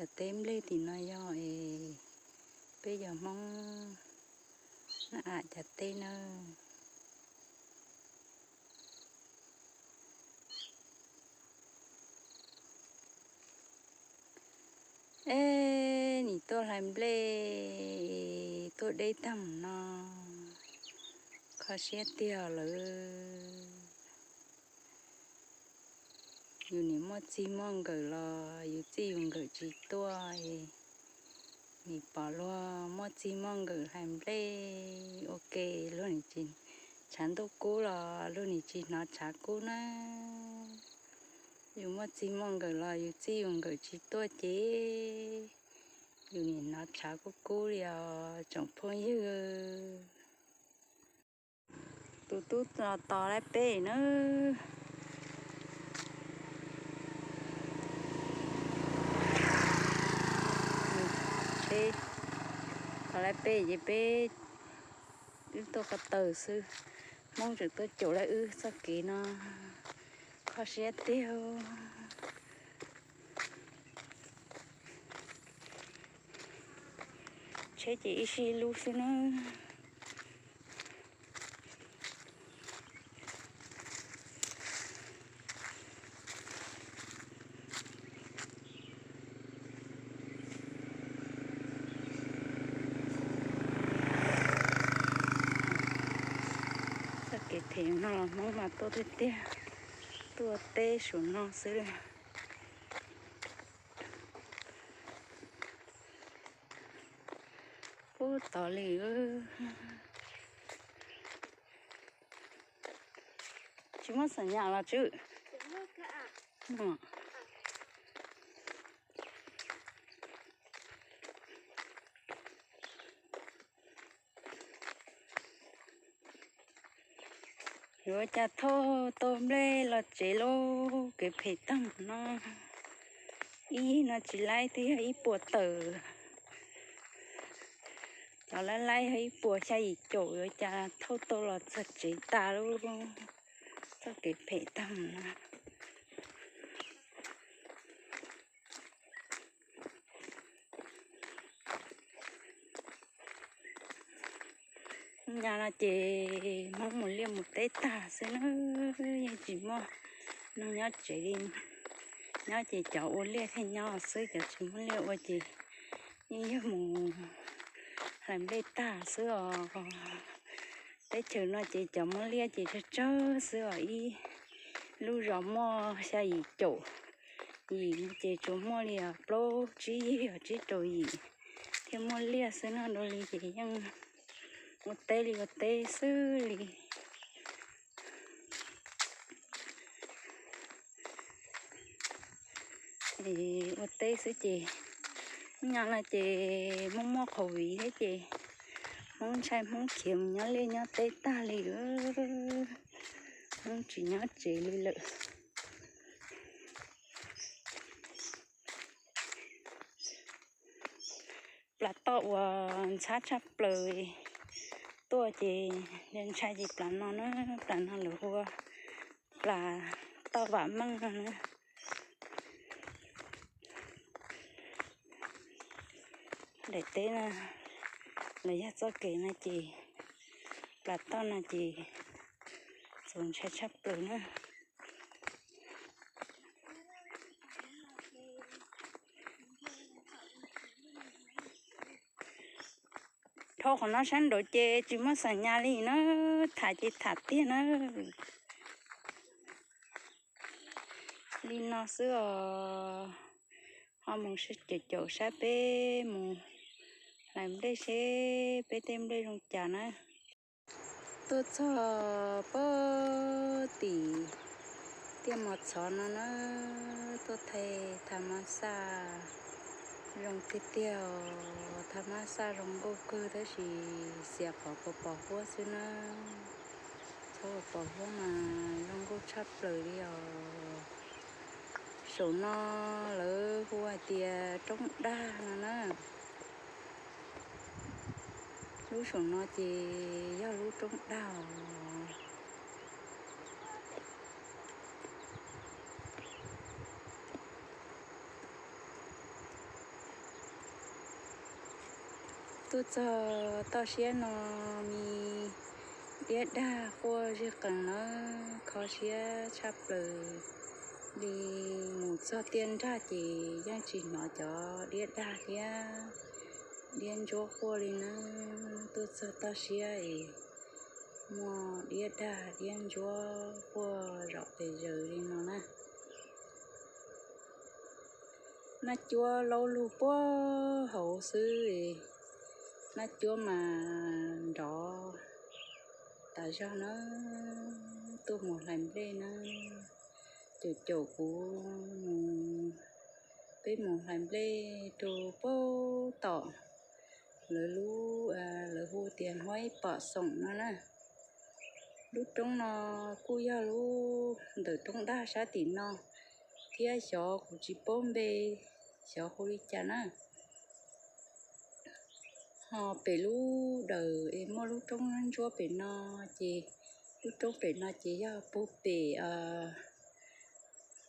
Teb nplej tim no yog es peb yog Hmoob Nab Am cov teb nawb. Eb, nim tuaj hlais nplej, tuaj deb tag mus no, kho siab tiag lawm. Yus nim muaj txij muaj nkawm los yus txij yus nkawm tsis tuaj, nim pom luag muaj txij muaj nkawm hlais nplej ua ke, luag nim tsis tshav ntuj kub los luag nim tsis hnov tshav kub na. Yus muaj txij muaj nkawm los yus txij yus nkawm tsis tuaj ces yus nim hnov tshav kub kub li os tsoom phooj ywg. Tus tub los tos lawv peb na. Tsheb tos lawv peb ces peb wb tuaj ko taw xwb. Hmoob tseem tuaj caum lawv wb txoj kev no, kho siab tiag. Tsheb ces ib sij lub xwb na. Txoj kev phem no los Hmoob mas tuaj tiag tiag, tuaj teb saum no xwb. Pub tod li, tsis muaj xam nyas los tswb. Yuav cas thauj tau nplej los tsev lauj, kev phem tag no. Ib yig no tsis laib twb yog ib puas tawm, cov laib laib yog ib puas xya yim caum, yuav cas thauj tau los txog tsev tas lauj. Txoj kev phem tag no. Nyab no ces Hmoob mus liaj mus teb tag xwb na, yeej tsis muaj neeg nyob tsev li. Nyob ces cov ua liaj thiaj nyob xwb, cov tsis muaj liaj ua ces yeej yog mus hlais nplej tag xwb os. Teb chaws no ces cov muaj liaj ces tsawg tsawg xwb os, ib lub zos muaj xya yim caum yim ces tsuas muaj li plaub tsib yig os, tsib rau yim thiaj muaj liaj xwb no, dua li ces yeej ua teb li ua teb xwb li. Ua teb xwb ces, nyob no ces muaj muaj qhov viv thiab ces Hmoob ntshai Hmoob khiav mus nyob liaj nyob teb tag li, Hmoob tsis nyob tsev li lawm. Plas toj uas ntxhab tshaj plaws tuaj ces ntshai ces plas no na, plas no lawv hu ua plas toj vam meej no na. Daim teb na, los yog txoj kev no ces plas toj no ces txaus ntshai tshaj plaws na. Dhau qhov no sab nraud ces tsis muaj xam nyas li na, tham ces tham tiag na. Li no xwb os, ho mus caum caum sab peb mus hlais nplej seb peb tej nplej zoo cas na. Tuaj txog pem tim tiaj mos txhov no na, tuaj thaij thaj mab xaj zoo tiag tiag os. Thaj mab xaj zoo nkauj kawg tab sis xiam qhov pos pos huab xwb na. Txhob pos huab mas zoo nkauj tshaj plaws li os. Saum no lawv hu hais tias roob dag no na. Lub saum no ces yog lub roob dag os. Tuaj txog toj siab no, me diab dag quaj zeg qees nawb, kho siab tshaj plaws li. Mus txog tiaj nrag ces yeej tsis hnov cov diab dag thiab diab ntsuab quaj li nawb. Tuaj txog toj siab es muaj diab dag diab ntsuab quaj zom pes zaws li no na. Nab cuab laub lug puag hauv xwb, nab cuab mas nrov tas zog na. Tuaj mus hlais nplej na, caum caum kuv mus, peb mus hlais nplej rau puag tom lawv lub, lawv hu tias Huab Ib Pom Xoom no na. Lub roob no kuj yog lub ntawm roob dag sab tim no thiab, xyov kuv tsis paub npe, xyov hu li cas na. Ho pem lub dawm es muaj lub roob ntsuab pem no, ces lub roob pem no ces yog puag pem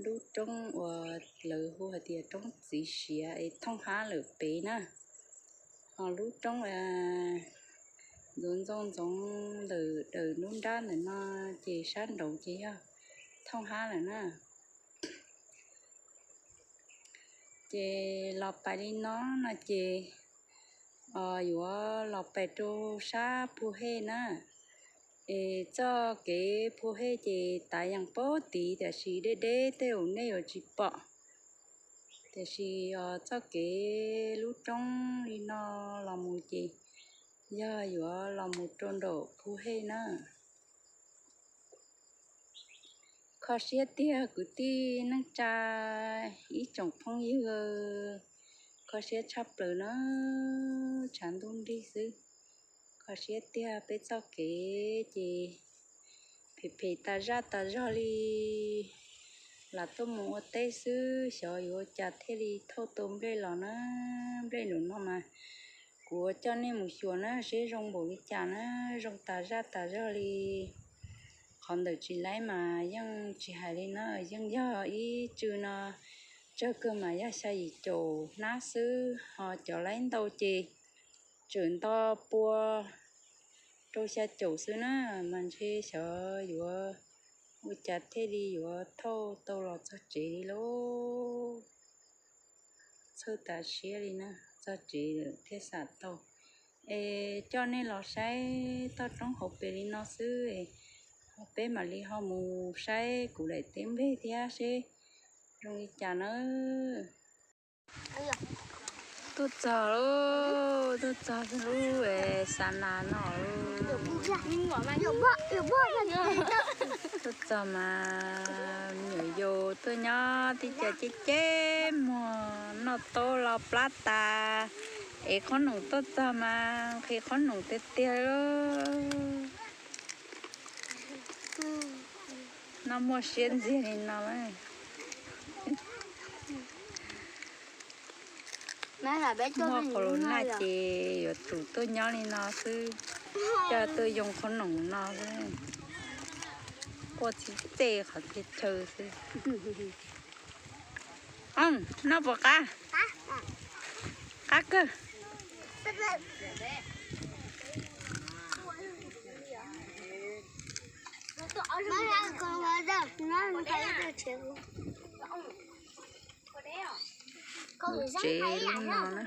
lub roob uas lawv hu hais tias roob txiv siav es thooj hab lawm pem na. Ho lub roob ntxoov ntxoo ntxoov ntawm daws nruab nrab ntawm no ces sab nraud ces yog thooj hab lawm na. Ces los pais li no no ces yuav los pais rau sab Phu Hej na. Es txoj kev Phu Hej ces tav yees puag tid tiam sis deb deb tej zaum nej yuav tsis pom. Tiam sis txoj kev lub roob li no los mus ces yog yuav los mus rau nraum Phu Hej na. Kho siab tiag kwv tij neej tsa ib tsoom phooj ywg, kho siab tshaj plaws na, tshav ntuj nrig xwb. Kho siab tiag, peb txoj kev ces phem phem tas zaj tas zog li. Lam tuaj mus ua teb xwb, xyov yuav ua cas thiaj li thauj tau nplej los na. Nplej nraum no mas kuv ua coj nej mus xyuas na seb zoo npaum li cas na, zoo tas zaj tas zog li. Qhov ntawm tsis laib mas yeej tsis hais li na, yeej yog ib tsw no tsawg kawg mas yog xya yim caum hnab xwb, ho cov laib ntau ces tseem nto pua rau xya caum xwb na, mas ntshe xyov yuav ua cas thiaj li yuav thauj tau los txog tsev li lauj. Txhawj tas siab li na, txog tsev lawm thiaj xam tau. Es coj nej los saib toj roob hauv pes li no xwb, peb mam li ho mus saib kuv daim teb nplej thiab seb zoo li cas nawb. Tuaj txog lauj, tuaj txog lub xa nas no lauj. Tuaj txog mas me nyuam yaus tuaj nyob teb chaws ceb ceb muag noj taub los plab tas, es qhob noom tuaj txog mas nqhis qhob noom tiag tiag lauj. Noj muaj siab ntxiag li no. Muaj qhov lus naj ces yuav tsum tuaj nyob li no xwb, coj tuaj yoo qhob noom no xwb, quaj txhij txej qhov txhia chaw xwb. Noj puas qab? Qab kawg. Lub tsev lub no na.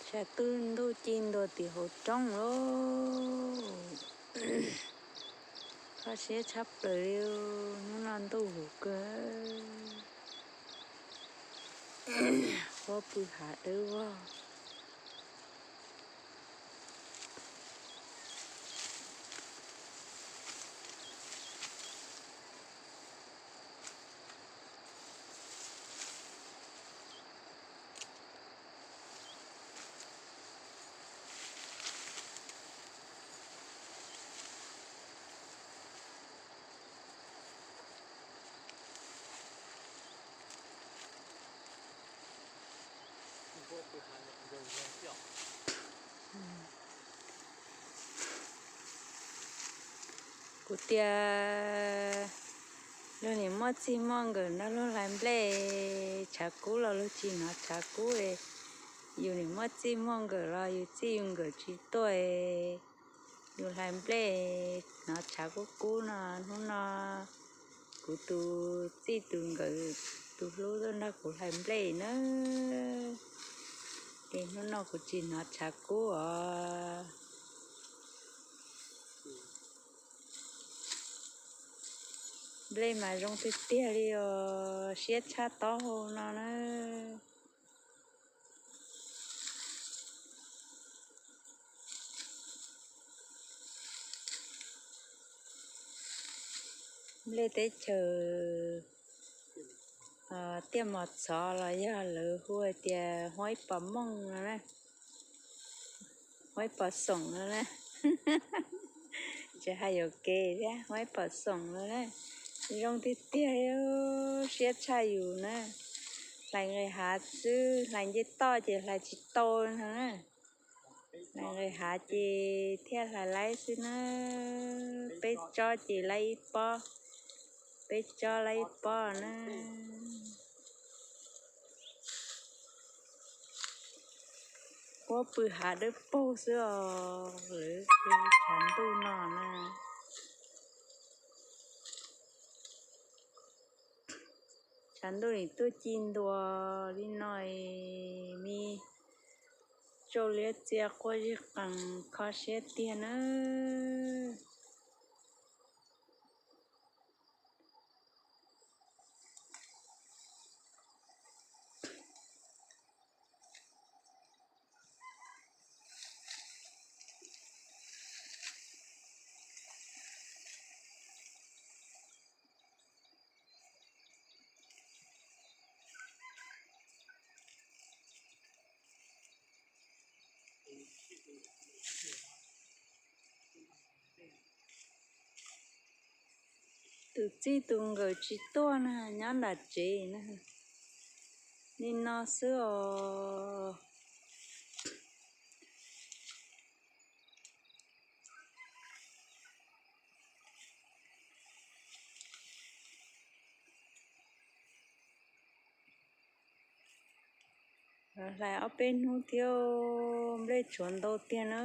Tshav twb ntuj ci ntua tim hauv roob lauj. Kho siab tshaj plaws li, hnub no ntuj huv kawg. Huab pw hav dawb vog. Kuv tias Luag nim muaj txij muaj nkawm nrog luag hlais nplej, tshav kub los luag tsis hnov tshav kub. Yus nim muaj txij muaj nkawm los yus txij yus nkawm tsis tuaj, yus hlais nplej hnov tshav kub kub no. Hnub no kuv tus txij tus nkawm tus hlub tuaj nrog kuv hlais nplej na, es hnub no kuv tsis hnov tshav kub os. Nplej mas zoo tiag tiag li os, siab tshaj taub hau no na. Nplej teb chaws tiaj mos txhov los yog lawv hu hais tias huab ib pos mooj no na, huab ib pos xoom no na. Tsis hais yuam kev thiab, huab ib pos xoom no na. Zoo tiag tiag, siab tshaj yus na. Hlais nqis hav xwb, hlais ncej toj ces hlais tsis tau no na. Hlais nqis hav ces thiaj hlais laib xwb na. Peb tsob ces laib ib pob, peb tsob laib ib pob na. Huab pw hav dawb paug xwb os, lawv tshav ntuj no na. Tshav ntuj nim tuaj ci ntua li no, me tsau liab txia quaj zig qees kho siab tiag na. Tus txij tus nkawm tsis tuaj na, nyob nram tsev na, li no xwb os. Hlais ob peb hnub thiab, nplej tshuav ntau tiag na.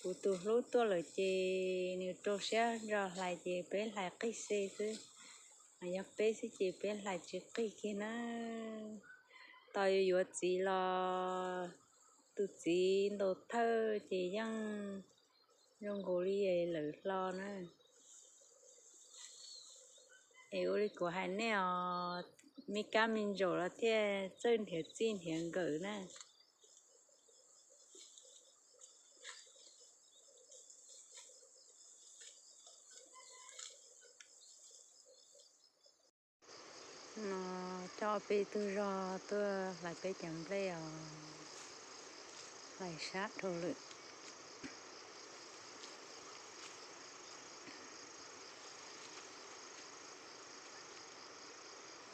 Kuv tus hlub tuaj lawm ces nws rau siab nrog hlais ces peb hlais qij xwb, yog peb xwb ces peb hlais tsis qij kiag na. Tos yuav yuav txiv los tus txiv ntaus thawj ces yeej zoo nkaus li lawm hlo na. Es ua li kuv hais nej os, me kab me ntsaum los thiaj txawj nrhiav txij nrhiav nkawm na. No, coj peb tug zog tuaj hlais peb cov nplej os, hlais sab dhau lawm.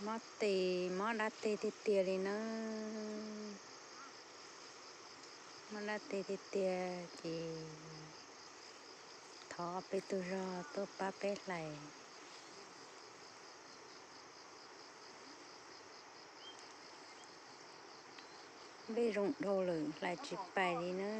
Mob tes, mob dab teg tiag tiag li na. Mob dab teg tiag tiag ces thov peb tug zog tuaj pab peb hlais. Nplej zoo dhau lawm, hlais tsis pais li na.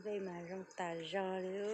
Nplej mas zoo tas zog li.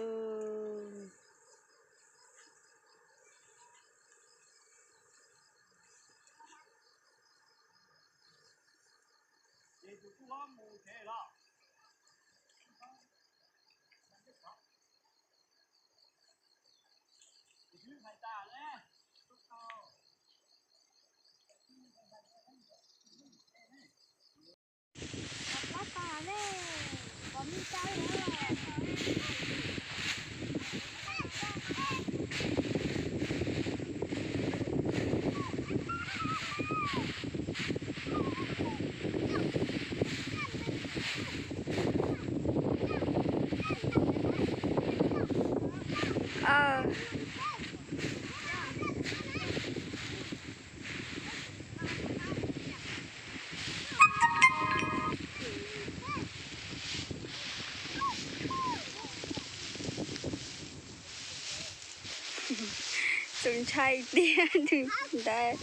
Tus ntshai tiag tus ntawd.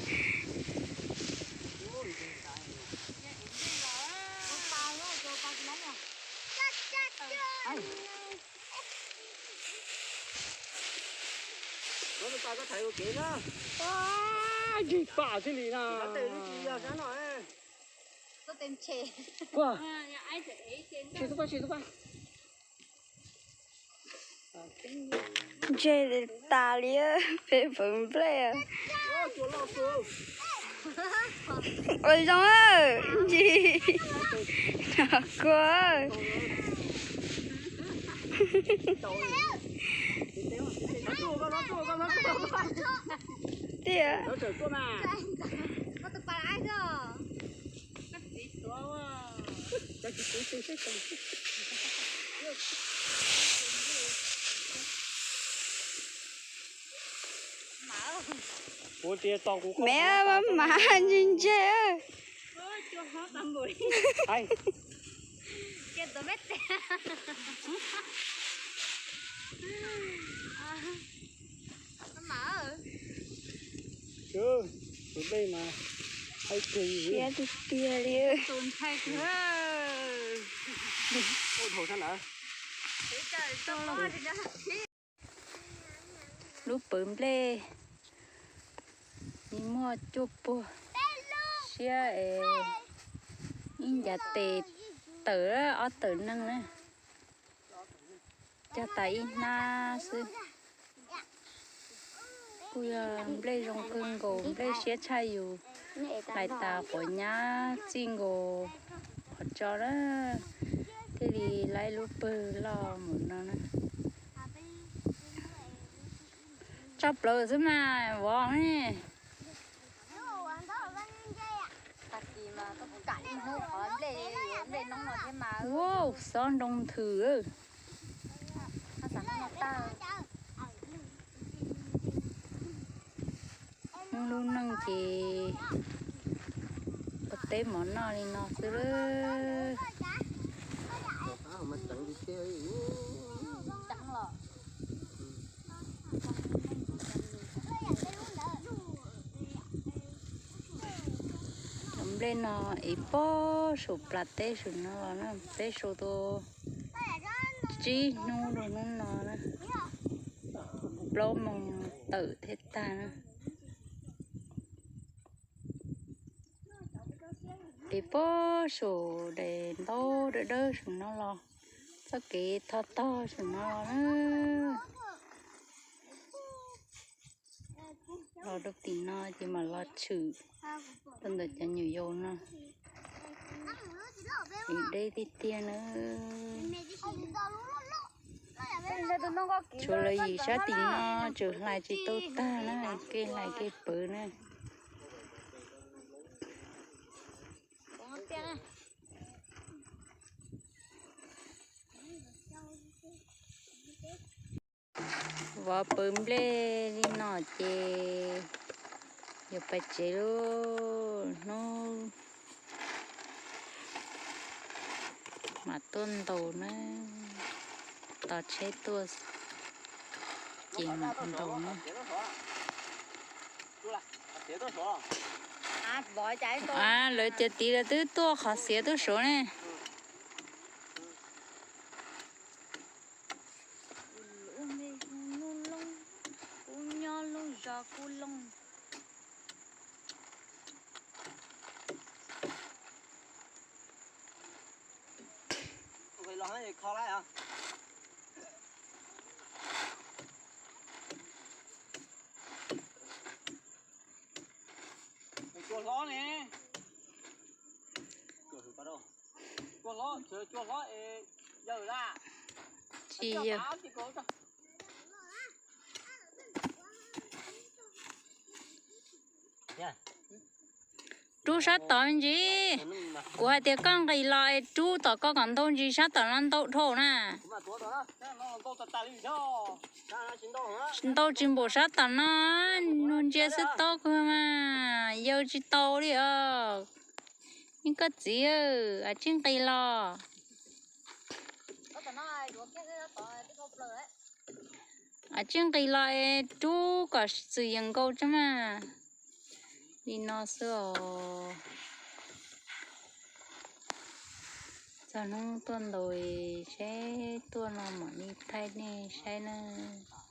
Ntsis pam xwb li na. Ntse tas li peb pawv nplej. Ua zoo ntsis no kua tiag. Mem mas mas ntse ntse. Siab tiag tiag li. Lub pawv nplej li muaj cuaj puas siab es ib ncav tes tawm ob tawm neeg na, cog tas ib hnab xwb. Kuj yog nplej zoo kawg nkaus, nplej siab tshaj yus, hlais tas quav nyab txij nkaus qhov tso na, thiaj li laib lub pawg loj mus no na. Tso plaws xwb mas vov ne. Wow, xob nroo nthwm. Muaj lub neej ces ua teb mov noj li no xwb lawm. Cov nplej no ev pob saum plas teb saum no los na, peb sau tau tsib hnub rau hnub no na, plaub moos tawm thiaj tag na. Ev pob saum daim ntaub dawb dawb saum no los, txoj kev thov tog saum no los na. Los rau tim no ces mam los tshwm rau ntawm cov nyuam yaus no. Yim deb tiag tiag na. Tshuav lawv yim sab tim no tseem hlais tsis tau tag na, kev hlais kev pawv na. Vov pawv nplej li no ces yuav pais tsev lauj. Hnub mam tuaj ntaus na, tos tsheb tuaj ces mam ntaus na. Lawv cov tid lawv twb tuaj qhov xiav tuaj suav ne. Kuv nyob lub zos Kub Looj. Cua hlob ne. Cua hlob, cua hlob es Tsis yog. Rub sab tod me ntsis. Kuv hais tias koj nqis los es rub tom koj kom ntau ntsis, sab tom no ntau dhau na. Ntau tsis npaum sab tom no, nug ntsia xwb tau kawg mas, yaw tsis tau li os. Yeej koj txiv, a tsij nqis los. A tsij nqis los es rub kom txwm yees nkaus tso mas. Li no xwb os. Txog hnub tuaj ntaus seb tuaj no mam li thaij nej saib nawb.